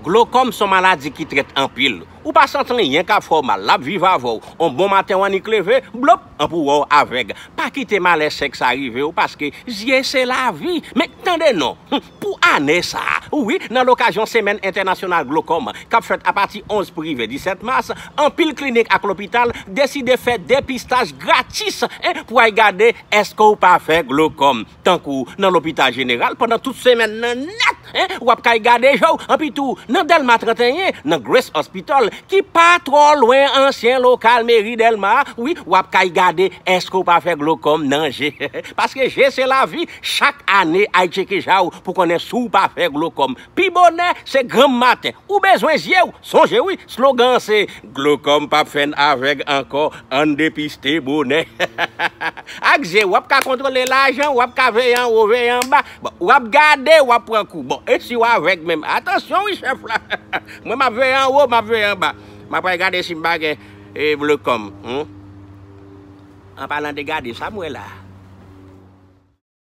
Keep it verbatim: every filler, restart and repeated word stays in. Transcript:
Glokòm se yon maladi ki trèt anpil. Ou pa santi anyen k ap fè w mal, l ap viv avè w. On bon maten w annik leve, blop, anpi w wè w avèg. Pa kite malè sèk sa rive w, paske zye se lavi. Men tande non, hmm, pou ane sa a, wi, nan lokazyon Semèn Entènasyonal Glokòm k ap fèt apati onz pou rive disèt mas, anpil klinik ak lopital deside fè depistaj gratis, en, pou al gade èske w pa fè glokòm. Tankou nan lopital jeneral, pandan tout semèn nan nèt, en, w ap kay gade je w. Anpi tou, nan Dèlma trannteyen, nan Grace Hospital, ki pa twò lwen ansyen lokal meri Dèlma a, wi, w ap kay gade èske w pa fè glokòm nan je. Paske je se lavi, chak ane al tcheke je w pou konnen si w pa fè glokòm. Pi bonè, se granm maten. Ou bezwen zye w. Sonje wi, slogan an se, glokòm p ap fè n avèg ankò, ann depiste bonè. Ak zye w, w ap ka kontwole lajan, w ap ka veye anwo, veye anba. Bon, w ap gade, w ap pran kou. Bon, e si w avèg menm? Atansyon wi, chèf la. Mwen, m ap veye anwo, m ap veye anba. M ap al gade si m pa gen, e, glokòm. Hmm? An palan de gade, sa m wè la.